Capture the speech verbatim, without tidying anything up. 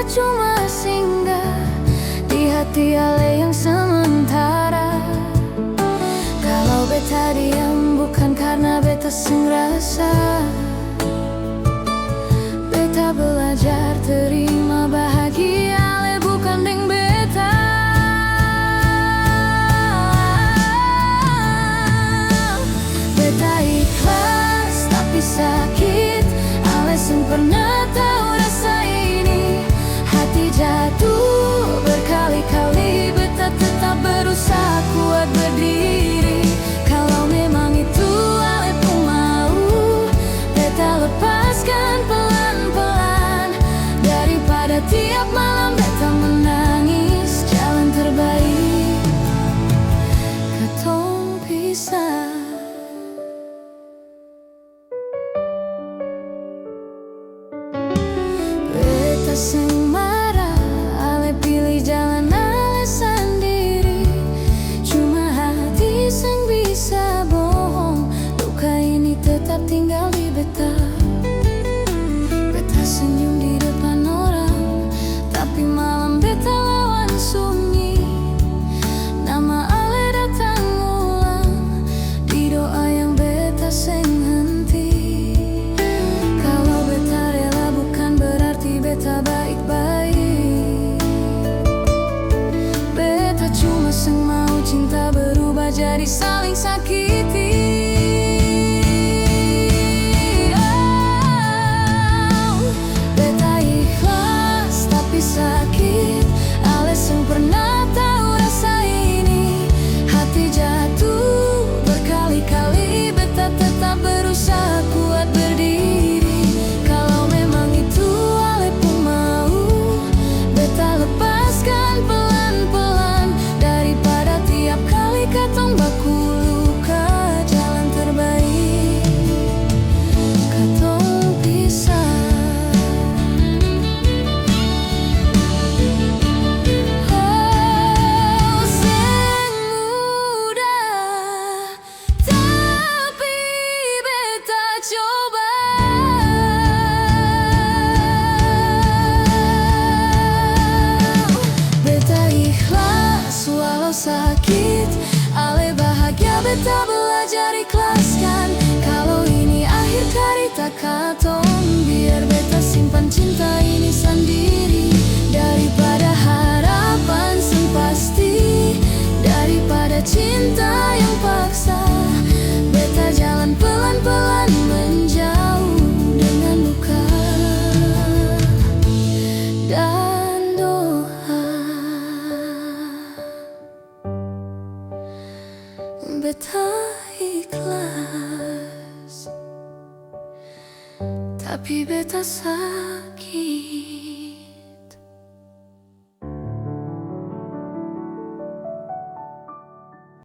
Cuma singgah di hati ale yang sementara. Kalau beta diam, bukan karna beta seng rasa. Beta belajar terima bahagia ale bukan deng beta. Beta ikhlas tapi sakit, ale seng pernah tau rasa ini. Hati jatuh berkali-kali, beta tetap berusaha kuat berdiri. Kalau memang itu ale pung mau, beta lepaskan pelan-pelan. Daripada tiap malam beta menangis, jalan terbaik katong pisah. Beta seng marah, ale pilih jalan ale sandiri. Cuma hati seng bisa bohong, luka ini tetap tinggal di beta. Beta senyum di depan orang, tapi malam beta lawan sunyi. Nama ale datang ulang di doa yang beta seng henti. Kalau beta rela bukan berarti beta baik-baik. Beta cuma seng mau cinta berubah jadi saling sakiti. Oh. Beta ikhlas tapi sakit, ale seng pernah tau rasa ini. Hati jatuh berkali-kali, beta tetap berusaha kuat berdiri. Kalau memang itu ale pung mau, beta lepaskan pelan-pelan. Daripada tiap kali katong baku luka, jalan terbaik katong pisah. Oh, seng mudah, tapi beta coba. Beta ikhlas walau sakit, ale bahagia beta belajar ikhlaskan. Kalau ini akhir karita katong, biar beta simpan cinta ini sandiri. Daripada harapan seng pasti, daripada cinta yang paksa, beta jalan pelan-pelan menjauh dengan luka dan doa. Beta ikhlas, tapi beta sakit.